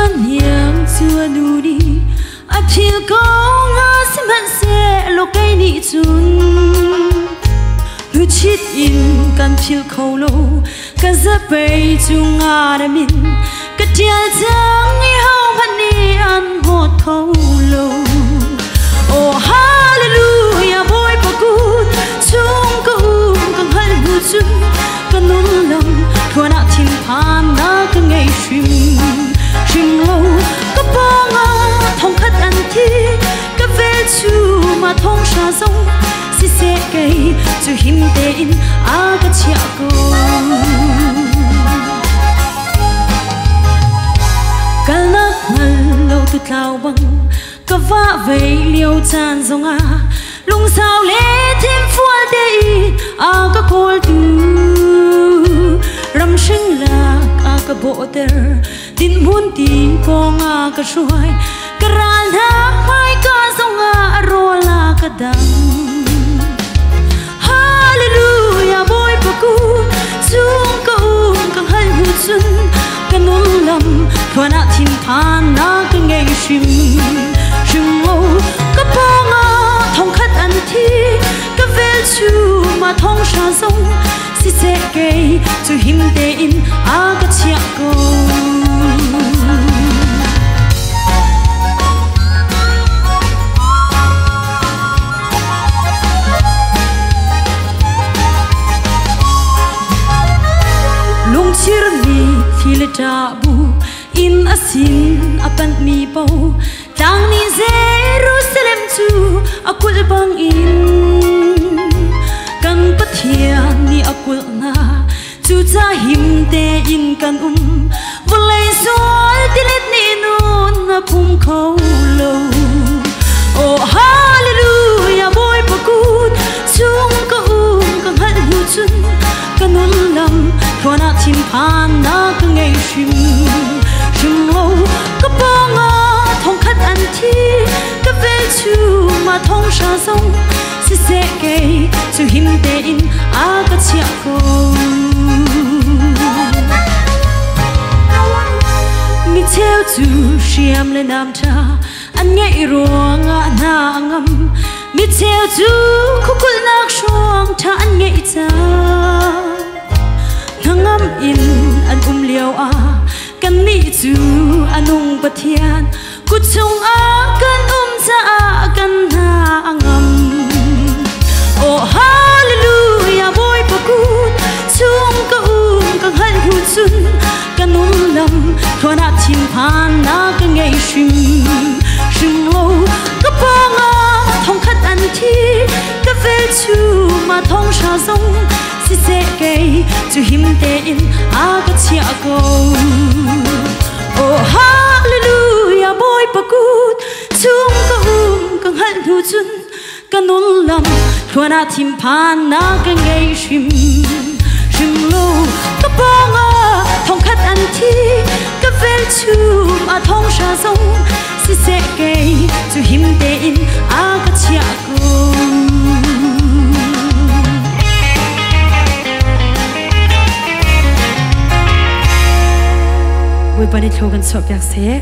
Fahniang cu a nu nih a thil kong ah sihmanhsehlaw kei nih cun hnuchit in kan philh kho lo. Ka zapei cungah na min ka ṭial cang i hohmanh nih an hmawt kho lo. Oh hallelujah, Bawipa kut chung ka um ka hngalh hnu cun ka nun lam thluan ah thinphannak ka ngei hrim hrim lo. Ka pawngah thongkhat an thi, ka velchum ah thonghra zong siseh, kei cu him tein a ka chiah ko. Kalnak hngal lo tu tlau bang ka va vei lio caan zongah lungsau le thinfual tein a ka kawltu, ramhring lak a ka bawhter, dinhmun ti pawng a ka hruai, ka ral hna hmaika zongah a rawl a ka dang. Hallelujah, Bawipa kut chung ka um ka hngalh hnu cun ka nun lam thluan ah thinphannak ka ngei hrim hrim lo. Ka pawngah thongkhat an thi, ka velchum ah thonghra zong siseh, kei cu him tein a ka chiah ko. Lungchirmi thli le ṭah bu in a sin a panhmi po tlang nih Jerusalem cu a kulh bangin kan Pathian nih a kulh hna, cucaah him tein kan um. Vawlei sual tilet nih nun a phum kho lo. Oh hallelujah, Bawipa kut chung ka um ka hngalh hnu cun ka nun lam thluan ah thinphannak ka ngei hrim hrim lo. Ka pawngah thongkhat an thi, ka velchum ah thonghra zong siseh, kei cu him tein a ka chiah ko. Mi cheu cu hriam le nam ṭha an ngeih ruangah hna a ngam, mi cheu cu khuakulhnak hruang ṭha an ngeih cang hnangam in an um lio ah kannih cu a nung Pathian kut chungah kan um caah kan hna a ngam. Oh hallelujah, Bawipa kut chung ka um ka hngalh hnu cun ka nun lam thluan ah thinphannak ka ngei hrim hrim lo. Ka pawngah thongkhat an thi, ka velchum ah thonghra zong siseh, kei cu him tein a ka chiah ko. Oh hallelujah, Bawipa kut chung ka um ka hngalh hnu cun ka nun lam thluan ah thinphannak ka ngei hrim hrim lo. Ka pawngah thongkhat an thi, ka velchum ah thonghra zong siseh, kei cu him tein a ka chiah ko. Bawipa nih thlaw kan chuahpiak seh.